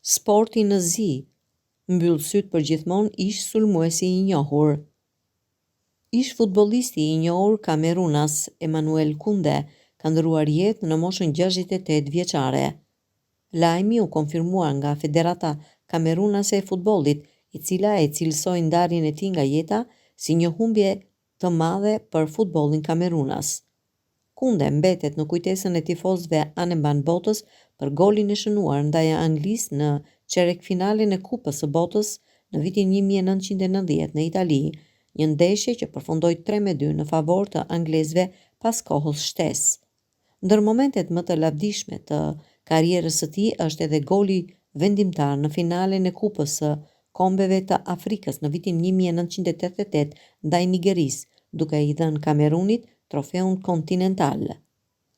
Sporti në zi, mbyll sytë përgjithmonë ish-sulmuesi i njohur. Ish-futbollisti i njohur kamerunas, Emmanuel Kunde, ka ndërruar jetë në moshën 68 vjeçare. Lajmi u konfirmua nga Federata Kamerunase e Futbollit, e cila e cilësoi ndarjen e tij nga jeta si një humbje të madhe për futbollin kamerunas. Kunde mbetet në kujtesën e tifozëve anembanë botës për golin e shënuar ndaj Anglisë në çerekfinalen e Kupës së Botës në vitin 1990 në Itali, një ndeshje që përfundoi 3-2 në favor të anglezëve pas kohës shtesë. Ndër momentet më të lavdishme të karrierës së tij është edhe goli vendimtar në finalen e Kupës së Kombeve të Afrikës në vitin 1988 ndaj Nigerisë, duke i dhënë Kamerunit trofeun kontinental.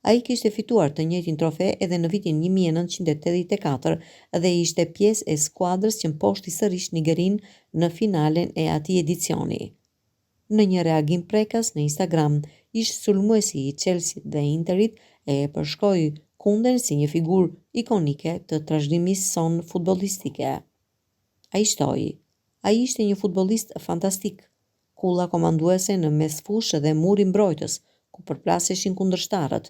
Ai kishte fituar të njëjtin trofe edhe në vitin 1984 dhe ishte pjesë e skuadrës që mposhti sërish Nigerinë në finalen e atij edicioni. Në një reagim prekës në Instagram, ish-sulmuesi i Chelseat dhe Interit e përshkroi Kunden si një figurë ikonike të trashëgimisë sonë futbollistike. Ai shtoi, Ai ishte një futbollist fantastik, kulla komanduese në mesfushë dhe muri mbrojtës, ku përplaseshin kundërshtarët.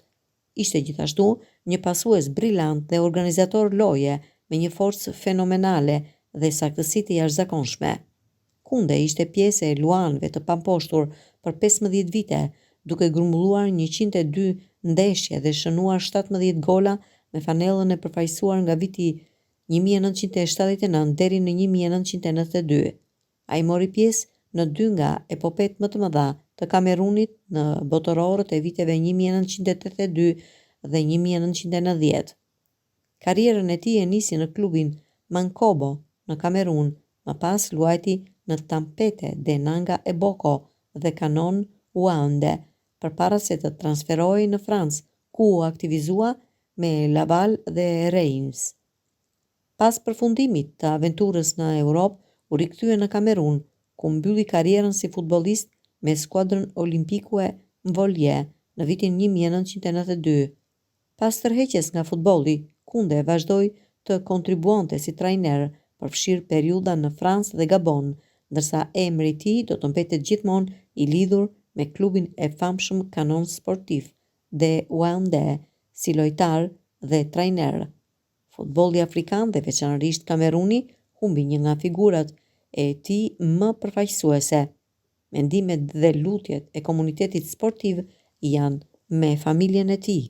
Ishte gjithashtu një pasues brilant dhe organizator loje me një forcë fenomenale dhe saktësi të jashtëzakonshme. Kunde ishte pjesë e Luanëve të pamposhtur për 15 vite, duke grumbulluar 102 ndeshje dhe shënuar 17 gola me fanellën e përfaqësuar nga viti 1979 deri në 1992. Ai mori pjesë në dy nga epopetë më të mëdha të Kamerunit në botërorët e viteve 1982 dhe 1990. Karrierën e tij e nisi në klubin Mankobo në Kamerun, më pas luajti në Tampete de Nanga Eboko dhe Canon Yaoundé, përpara se të transferohej në Francë, ku u aktivizua me Laval dhe Reims. Pas përfundimit të aventurës në Europë, u rikthye në Kamerun, ku mbylli karrierën si futbollist me skuadrën Olympique Mvolyé në vitin 1992. Pas tërheqjes nga futbolli, Kunde vazhdoi të kontribuonte si trajner, përfshirë periudha në Francë dhe Gabon, ndërsa emri i tij do të mbetet gjithmonë i lidhur me klubin e famshëm Canon Sportif de Yaoundé si lojtar dhe trajner. Futbolli afrikan dhe veçanërisht Kameruni humbi një nga figurat e tij më përfaqësuese. Mendimet dhe lutjet e komunitetit sportiv janë me familjen e tij.